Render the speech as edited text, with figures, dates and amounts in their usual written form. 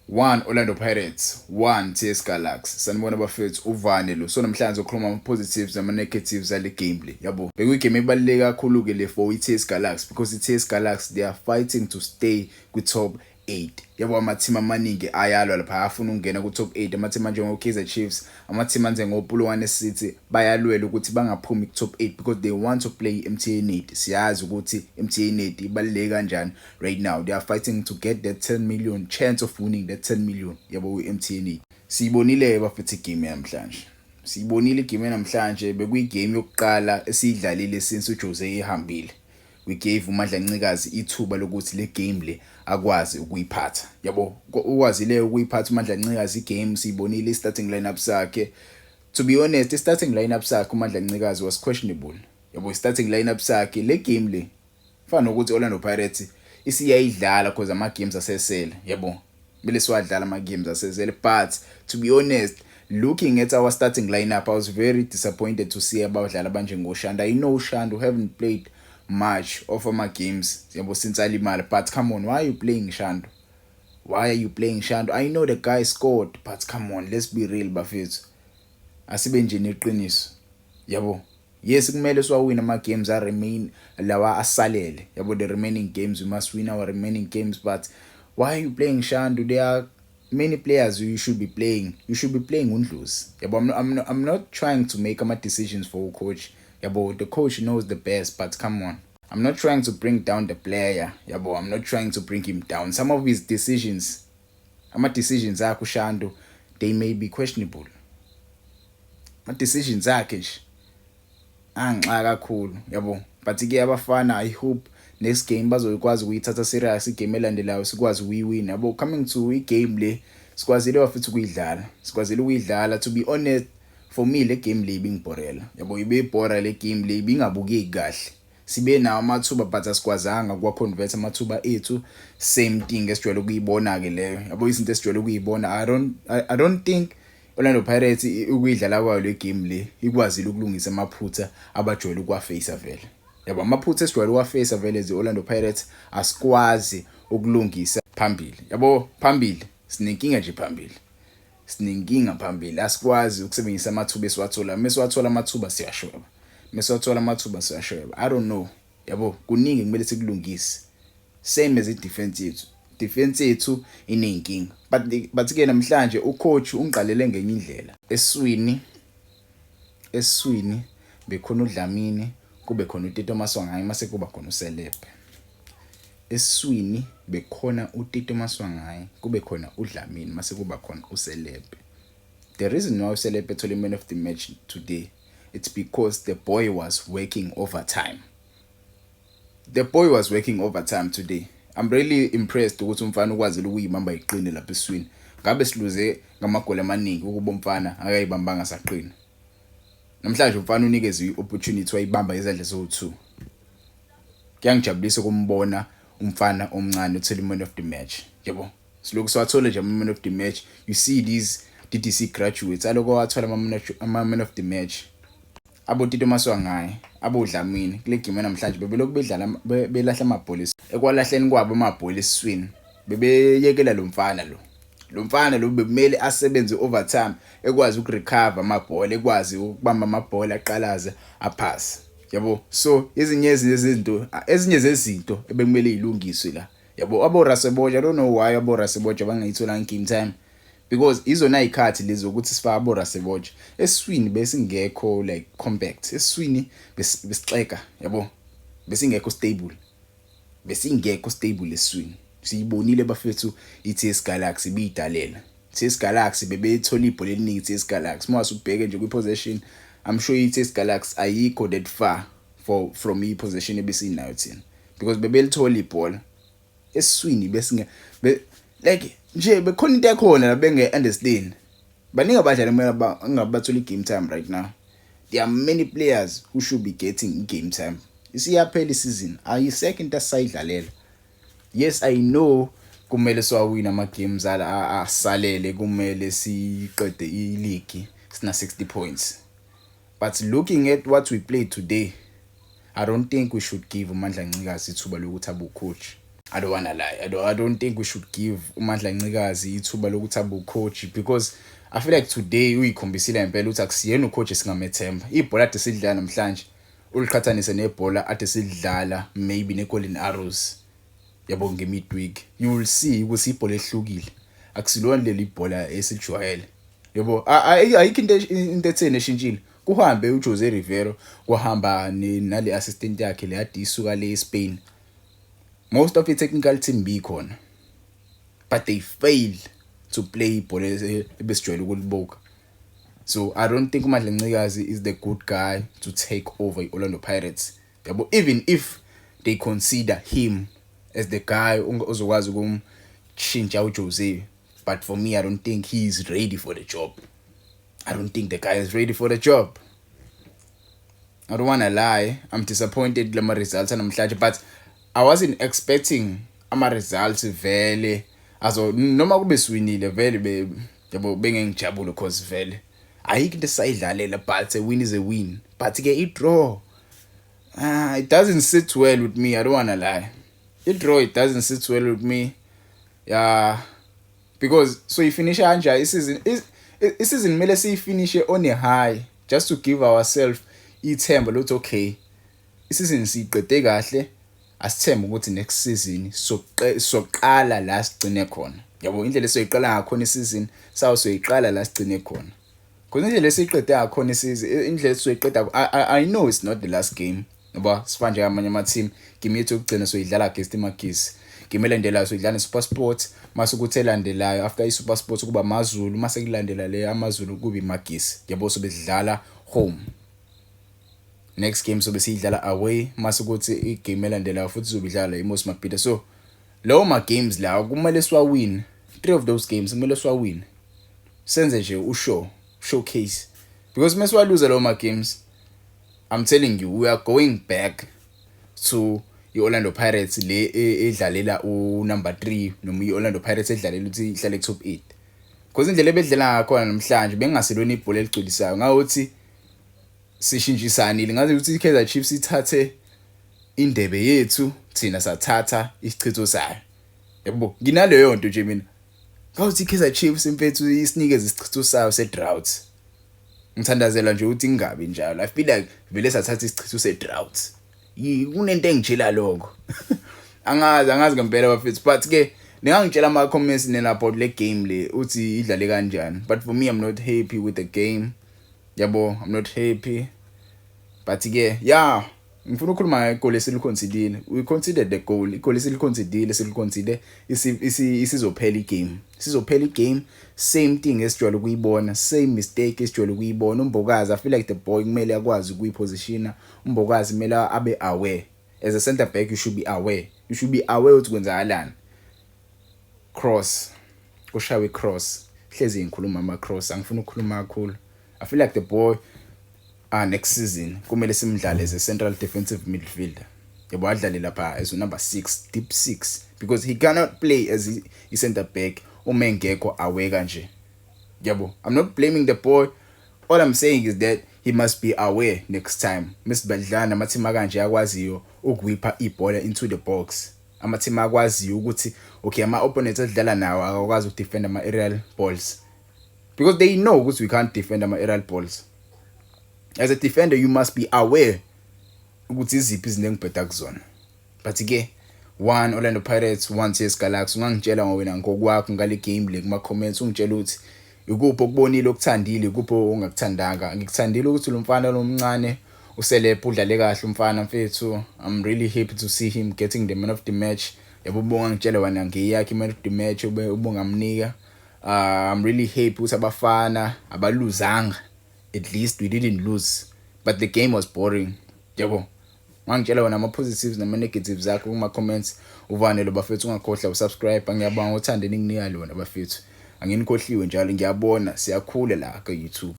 1 Orlando Pirates, 1 TS Galaxy. Sanibona bafethu, uvane lo. So namhlanje ukhuluma ama positives nama negatives ale game le. Yabo. Bekuyigame ebaluleke kakhulu ke le for iTS Galaxy because iTS Galaxy, they are fighting to stay kwi top 8. Yabo, ama-team amaningi ayalwa lapha, afuna ukungena ku top 8, ama-team anjengo Kaizer Chiefs, ama-team anjengo Polokwane City, bayalwela ukuthi bangaphumi ku top 8 because they want to play MTN 8. Siyazi ukuthi MTN 8 ibaluleke kanjani right now. They are fighting to get that 10 million, chance of winning that 10 million, yabo, ku MTN 8. Siyibonile bafethu igame namhlanje. Siyibonile igame namhlanje, bekuyigame yokuqala esiyidlalile since uJose ehambile. We gave uMandla Ncikazi ithuba lokuthi le game le akwazi ukuyiphatha, yabo. Ukwazile ukuyiphatha uMandla Ncikazi igame. Siyibonile i-starting lineup sakhe. To be honest, i-starting lineup sakhe uMandla Ncikazi was questionable, yabo. I-starting lineup sakhe le game le fana nokuthi Orlando Pirates isiyayidlala because ama games asesele, yabo, kumele siwadlala ama games asesele. But to be honest, looking at our starting lineup, I was very disappointed to see abadlali abanjengoShandu. I know Shandu haven't played much of ama games, yabo, since alimala, but come on, why are you playing Shandu? Why are you playing Shandu? I know the guy scored, but come on, let's be real bafethu, asibe nje neqiniso, yabo. Yes, kumele siwawina ama games a remain lawa asalele, yabo, the remaining games. We must win our remaining games, but why are you playing Shandu? There are many players you should be playing. You should be playing uNdlozi, yabo. I'm not trying to make ama decisions for coach, yabo. The coach knows the best, but come on, I'm not trying to bring down the player, yabo. I'm not trying to bring him down. Some of his decisions, ama decisions akhe uShandu, they may be questionable. Ama decisions akhe nje angixaka kakhulu, yabo. But ke abafana, I hope next game bazokwazi ukuyithatha serious, igame elandelayo sikwazi ukuyiwina, yabo. Coming to igame le, sikwazile futhi ukuyidlala, sikwazile ukuyidlala. To be honest, for me le game le ibingibhorela, yabo, ibebhora le game le, ibingabukeki kahle. Sibe nawo amathuba but asikwazanga ukuwa convert amathuba ethu. Same thing esijwayele ukuyibona ke leyo, yabo, izinto esijwayele ukuyibona. I don't think Orlando Pirates ukuyidlala kwayo le game le ikwazile ukulungisa amaphutha abajwayele ukuwafacea vele, yabo. Amaphutha esijwayele ukuwafacea vele ze Orlando Pirates, asikwazi ukulungisa phambili, yabo. Phambili sinenkinga nje, phambili sinenkinga, phambili asikwazi ukusebenzisa amathuba esiwathola. Mesiwathola amathuba siyashweba, mesiwathola amathuba siyashweba. I don't know, yabo, kuningi kumele sikulungise. Same as i-defense yethu, defense yethu ineyinkinga. But ke namhlanje ucoach ungiqalele ngenye indlela eswini. Eswini bekhona uDlamini, kube khona uTito Maswanganyi, mase kuba khona uSelepe. Eswini bekhona uTito Maswanganyi, kube khona uDlamini, mase kuba khona uSelepe. The reason why uSelepe ethole man of the match today, it's because the boy was working overtime. The boy was working overtime today. I'm really impressed ukuthi umfana ukwazile ukuyibamba iqine lapha eswini. Ngabe siluze ngamagoli amaningi ukuba umfana akayibambanga saqina. Namhlanje umfana unikezwe i-opportunity, wayibamba izandla zowu2. Kuyangijabulisa ukumbona umfana omncane uthola man of the match, yabo. Silokhu siwathola nje ama man of the match. You see these DDC graduates aloko wathola ama man of the match, abo Tito Maswanganyi, abo Dlamini. Kule game namhlanje bebelokhu bedlala, belahla amabhola. Ekwalahleni kwabo amabhola esiswini bebeyekela lo mfana lo. Lo mfana lo bekumele asebenze overtime, ekwazi ukurecover amabhola, ekwazi ukubamba amabhola, aqalaze, aphase, yabo. So ezinye zezinto, ezinye zezinto ebekumele izilungiswe la, yabo, abo Raseboja. I don't know why abo Raseboja bangayitholanga game time because izona izikhathi lezi ukuthi sifaka abo Raseboja eswini. Besingekho like compact eswini, besixeka, yabo, besingekho stable, besingekho stable eswini. Siyibonile bafethu iTS Galaxy biyidalela. TS Galaxy bebethola ibhola eliningi. TS Galaxy, mase ubheke nje kwi-possession, I'm sure iTS Galaxy ayikho that far for from i-possession ebesinayo thina because bebelithola ibhola esiswini. Besinge like nje bekhona into ekhona la benge understand. Baningi abadlali kumele ngabe bathola i-game time right now. There are many players who should be getting game time. Isiyaphela isizini, ayisekho into asayidlalela. Yes, I know kumele siwawina ama games asalele, kumele siqede i-league sina 60 points, but looking at what we played today, I don't think we should give uMandla Ncikazi ithuba lokuthi abe coach. I don't wanna lie. I don't think we should give uMandla Ncikazi ithuba lokuthi abe ucoach because I feel like today uyikhombisile ngempela ukuthi akusiyena ucoach esingamethemba. Ibhola ade sidlala namhlanje uliqhathanise nebhola ade sidlala maybe neGolden Arrows, yabo, nge-midweek, you will see ukuthi ibhola ehlukile, akusilona leli ibhola esijwayele, yabo. Ayikho into etheni eshintshile. Kuhambe uJose Rivero, kuhamba nale assistant yakhe le ade isuka le eSpain. Most of the technical team bikhona, but they failed to play ibhola ebesijwayele ukulibuka. So I don't think uMandla Ncikazi is the good guy to take over iOrlando Pirates, yabo, even if they consider him as the guy ozokwazi ukumshintsha uJose. But for me, I don't think he is ready for the job. I don't think the guy is ready for the job. I don't want to lie, I'm disappointed lama results namhlanje, but I wasn't expecting ama results vele azo noma kube siwinile vele be, yabo, bengengijabule because vele ayikho into esayidlalela, but a win is a win. But ke i draw, ah, it doesn't sit well with me. I don't want to lie, i draw, it doesn't sit well with me, yeah, because so ifinisha kanje isizini. Isizini kumele siyifinishe on a high just to give ourselves ithemba lokuthi okay, isizini siyiqede kahle, asithembe ukuthi next season soqala la sigcine khona, yabo. Indlela esiyoyiqala ngakhona isizini sawo, soyiqala la sigcine khona, because indlela esiyiqede ngakhona isizini, indlela esizoyiqeda, I know it's not the last game, ngoba sifana nje amanye ama team, game yethu yokugcina soyidlala against iMagesi, game elandelayo soyidlala neSuperSport, mase kuthi elandelayo after iSuperSport kuba AmaZulu, mase kulandela le AmaZulu kuba iMagesi, yabo. Sobe sidlala home, next game sobe siyidlala away, mase kuthi igame elandelayo futhi izobe idlala iMoses Mabhida. So lawo ma games lawo kumele siwawin, three of those games kumele siwawin, senze nje ushow showcase, because mesiwaluza lawo ma games, I'm telling you, we are going back to i-Orlando Pirates le edlalela u-number 3 noma i-Orlando Pirates edlalela ukuthi ihlale ku-top 8, because indlela ebedlala ngakhona namhlanje bengaselona ibhola eligculisayo. Ngawuthi sishintshisanile, ngathi ukuthi iKaizer Chiefs ithathe indebe yethu, thina sathatha isichitho sayo, yabo. Nginaleyo nto nje mina, ngawuthi iKaizer Chiefs, mfethu, isinikeze isichitho sayo se-drought. Ngithandazela nje ukuthi ingabi njalo. I feel like vele sathatha isichitho se-drought. Kunento engitshela lokho, angazi, angazi ngempela bafethu, but ke ningangitshela ama comments nina about le game le, uthi idlale kanjani. But for me, I'm not happy with the game, yabo, I'm not happy. But ke, yeah, ngifuna ukukhuluma ngegoli esiliconcedile. We conceded the goal, igoli esiliconcedile, siliconcede isizophela igame, sizophela igame. Same thing esijwayele ukuyibona, same mistake esijwayele ukuyibona. UMbokazi, I feel like the boy kumele akwazi ukuyipositiona. UMbokazi kumele abe aware. As a center back, you should be aware, you should be aware ukuthi kwenzakalani. Cross, kushawe cross, hlezi ngikhuluma ama cross, angifuni ukukhuluma kakhulu. I feel like the boy, ah, next season kumele simdlale as a central defensive midfielder, yabo, adlale lapha as number 6, deep 6, because he cannot play as i center back uma engekho aware kanje, yabo. I'm not blaming the boy. All I'm saying is that he must be aware next time mesibadlala nama-team akanje akwaziyo ukuwipha ibhola into the box, ama-team akwaziyo ukuthi okay, ama-opponents adlala nawo akakwazi ukudefend ama-aerial balls, because they know ukuthi we can't defend ama-aerial balls. As a defender, you must be aware ukuthi iziphi izinto engibheda kuzona. But ke, 1 Orlando Pirates, 1 TS Galaxy. Ungangitshela ngowena ngokwakho ngale game le kuma comments, ungitshela ukuthi ikuphi okubonile okuthandile, ikuphi ongakuthandanga. Ngikuthandile ukuthi lo mfana lomncane uSelepe udlale kahle umfana, mfethu. I'm really happy to see him getting the man of the match, yabo. Ubonga, ngitshele wena ngeyakhe man of the match ube ubungamnika. I'm really happy ukuthi abafana abaluzanga, at least we didn't lose, but the game was boring, yabo. Ungangitshela wena ama-positives nama-negatives akho kuma-comments. Uvane lo bafethu, ungakhohlwa usubscribe. Ngiyabonga uthando eninginika lona bafethu, anginikhohliwe njalo, ngiyabona siyakhula la ka-YouTube.